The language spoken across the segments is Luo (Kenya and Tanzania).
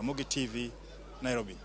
Ramogi TV, Nairobi.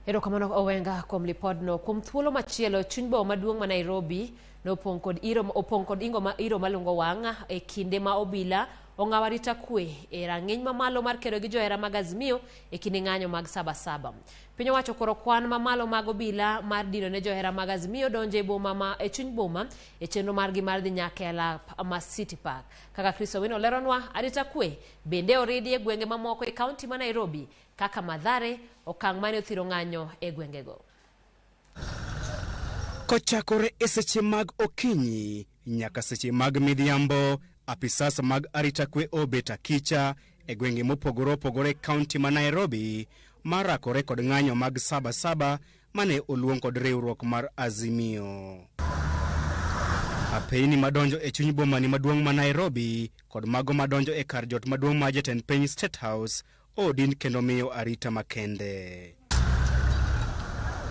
Erokamano Owenga kuom lipodno. Kuom thuolo machielo, chuny boma maduong' ma Nairobi nopong' kod iro opong' kod ingo ma iro malungo wang' e kinde ma obila ong'awo arita kwe e rang'iny mamalo mar kedo gi johera mag Azimio e kinde ng'anyo mag Saba Saba. Piny owacho okoro kwan mamalo mag obila mar dino ne johera mag Azimio donjo e boma ma e chuny boma e chenro margi mar dhi nyaka e alap ma City Park. Kaka Chris Owino leronwa, arita kwe bende oridi e gwenge mamoko e kaunti ma Nairobi kaka Mathare, okang' mane othiro ng'anyo e gwengego. Kochakore e seche mag okinyi nyaka seche mag midhiambo, apisas mag arita kwe obet akicha e gwenge mopogore opogore e kaunti ma Nairobi marakore kod ng'anyo mag Saba Saba mane oluong kod riwruok mar Azimio. Apeyni madonjo e chuny bomani maduong' ma Nairobi kod mago madonjo e kar jot maduong' ma jatend piny State House odin kendo miyo arita makende.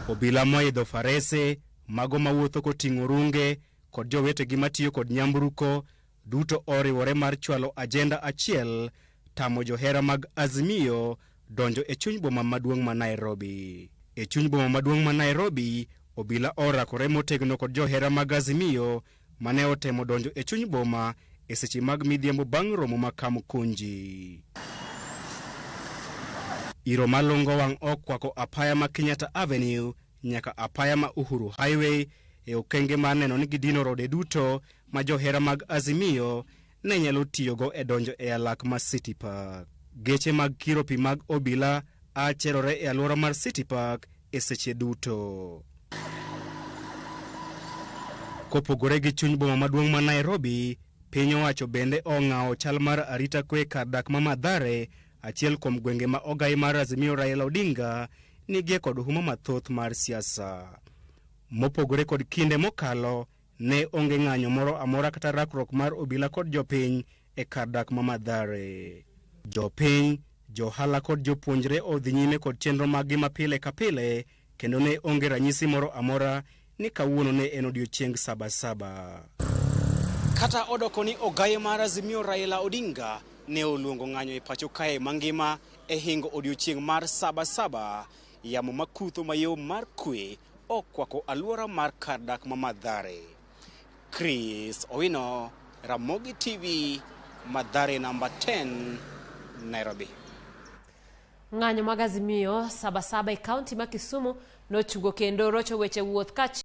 Obila moidho farese, mago mawuotho koting'o runge kod jowetegi matiyo kod nyamburko duto oriwore mar chwalo ajenda achiel tamo johera mag Azimio donjo e chuny boma maduong' ma Nairobi. E chuny boma maduong' ma Nairobi, obila orakore motegno kod johera mag Azimio mane otemo donjo e chuny boma e seche mag midhiambo bang' romo ma Kamukunji. Iro malungo wang' okwako apaya ma Kenyatta Avenue nyaka apaya ma Uhuru Highway e okenge mar neno ni gidino rode duto ma johera mag Azimio ne nyalo tiyogo e donjo e alak ma City Park. Geche mag kiro pi mag obila a cherore e alwora mar City Park e seche duto. Kopogore gi chuny boma maduong' ma Nairobi, piny owacho bende ong'awo chal mar arita kwe kar dak ma Mathare, achiel kuom gwenge ma ogai mar Azimio Raila Odinga nigie kod huma mathoth mar siasa. Mopogore kod kinde mokalo, ne onge ng'anyo moro amora kata rakruok mar obila kod jopiny e kar dak ma Mathare. Jopiny, johala kod jopuonjre odhi nyime kod chenro maggi ma pile ka pile kendo ne onge ranyisi moro amora ni kawuono ne en odiochieng Saba Saba. Kata odoko ni ogaye mar Azimio Raila Odinga ne oluongo ng'anyo e pacho kae mangima e hingo odiochieng' mar Saba Saba, yamo makutho mayom mar kwe okwako alwora mar kar dak ma Mathare. Chris Owino, Ramogi TV, Mathare number 10, Nairobi. Ng'anyo mag Azimio Saba Saba e kaunti ma Kisumu nochungo kendo rocho weche wuoth kaachiel